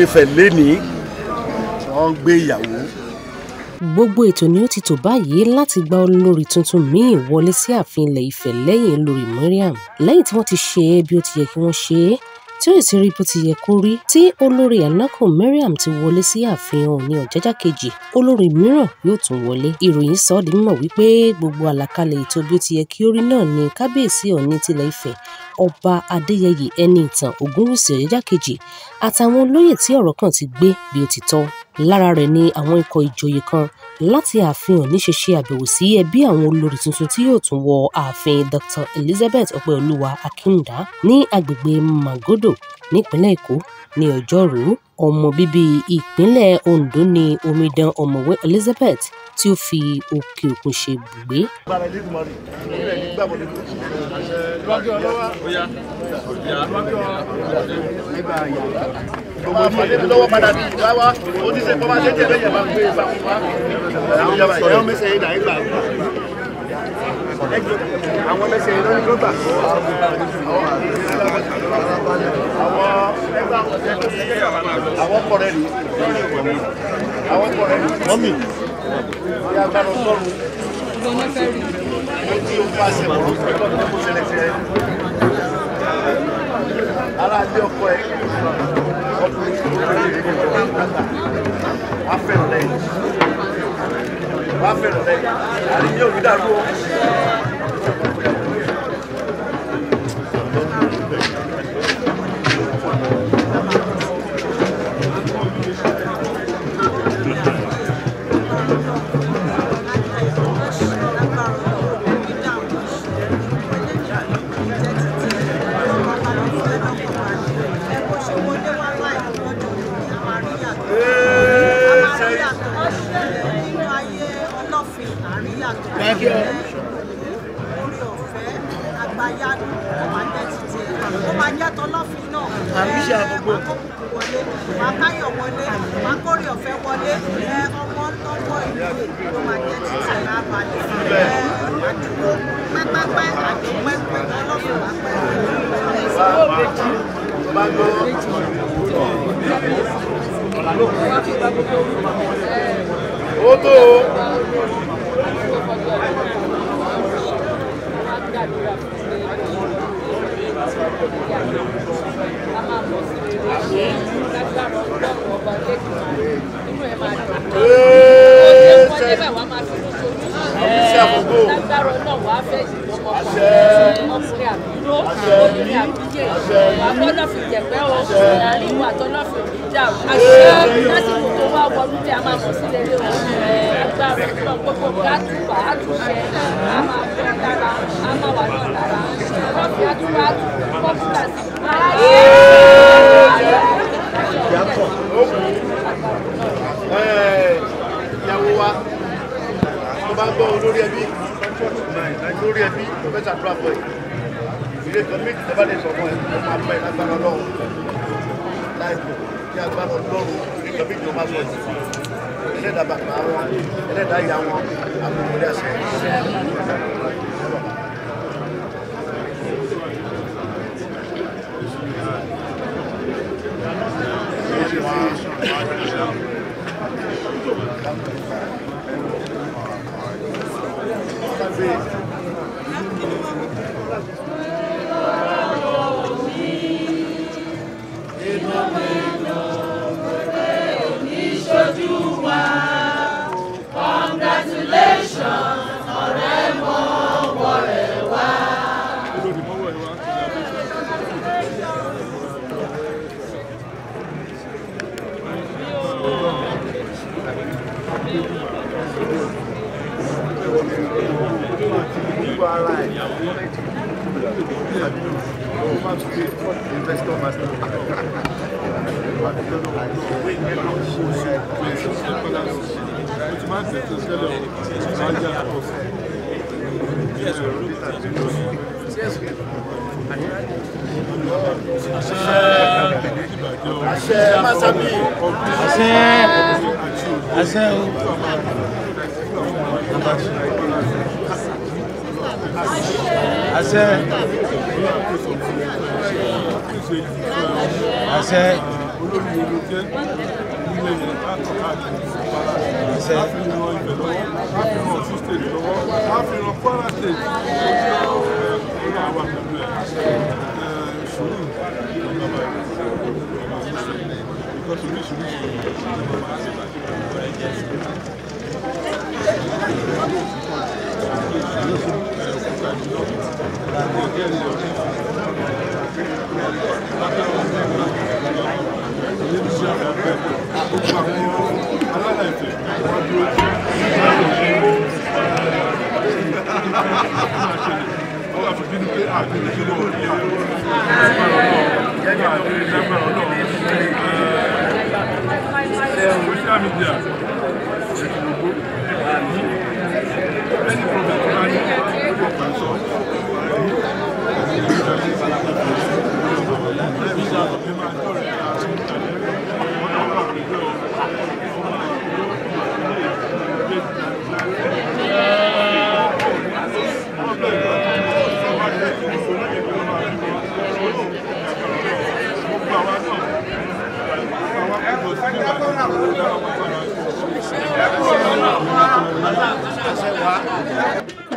Ilé-Ifẹ̀ lénìí wọ́n ń gbé ìyàwó. Gbogbo ètò ni ó ti tò báyìí láti gba olórí tuntun míì wọlé sí ààfin Ilé Ifẹ̀ lẹ́yìn olórí Mariam, lẹ́yìn tí wọ́n ti ṣe é bí ó ti yẹ kí wọ́n ṣe é, tí ó sì rí bó ti yẹ kó rí, tí olórí Anako Mariam ti wọlé sí ààfin Ọọ̀ni Ọ̀jájá kejì, olórí mìíràn yóò tún wọlé. Ìròyìn sọ ọ́ di mímọ̀ wípé gbogbo àlàkalẹ̀ ètò bí ó ti yẹ kí ó rí náà ni kábíyèsí Ọọ̀ni tilẹ̀ Ifẹ̀, Ọba Adéyẹyè Ẹniìtàn Ògúnwùsì Ọ̀jájá kejì àtàwọn olóyè tí ọ̀rọ̀ kàn ti gbé bí ó ti tọ́. Lára rẹ̀ ni àwọn ikọ̀ ìjòyè kan láti ààfin Ọọ̀ni ṣe ṣe àbẹ̀wò sí ẹbí àwọn olórí tuntun tí yóò tún wọ ààfin Dr. Elizabeth Ọpẹ́olúwa Akíndá ní agbègbè Magodo nípínlẹ̀ Èkó ní ọjọ́rú. Ọmọ bíbí ìpínlẹ̀ Ondo ni omidan ọ̀mọ̀wé Elizabeth tí ó fi òkè òkun ṣe ibùgbé. Mọ́mì, ìyá agbára Ọlọ́run tí ó bá ṣe wọ́n lọ́dún tó ṣẹlẹ̀ sí ẹ. Ará ilé ọkọ ẹ, ọkùnrin wá fẹ́ràn lẹ́yìn. Wá fẹ́ràn lẹ́yìn. Àríyé òní dàrú o. Ó tó o. Ìyàwó wa tó bá gbọ́ olórí ẹbí tó fẹ́ ṣàdúrà fún ẹ, ìdílé kan méjì tó bá lè sọ fún ẹ, ó máa pẹ́ lágbára Ọlọ́run láìpẹ́ kí agbára Ọlọ́run ìdílé kan méjì tó máa sọ ẹ, ẹlẹ́dàá bàbá wọn, ẹlẹ́dàá ìyá wọn, àbúrò àṣẹ. Àṣẹ Másábì. Àṣẹ. Àṣẹ o. Àṣẹ. Àṣẹ. Olórí ló jẹ́ nílé yẹn látọ̀ káàkiri á fi ran Ifẹ̀ lọ́wọ́, á fi ran Ọ̀ṣun state lọ́wọ́, á fi ran Kwara state lọ́wọ́ àwa pẹ̀lú ẹ̀ sùúrù ọ̀gá because oríṣiríṣi ìjọba máa ṣe Social media, any problem, Thank you.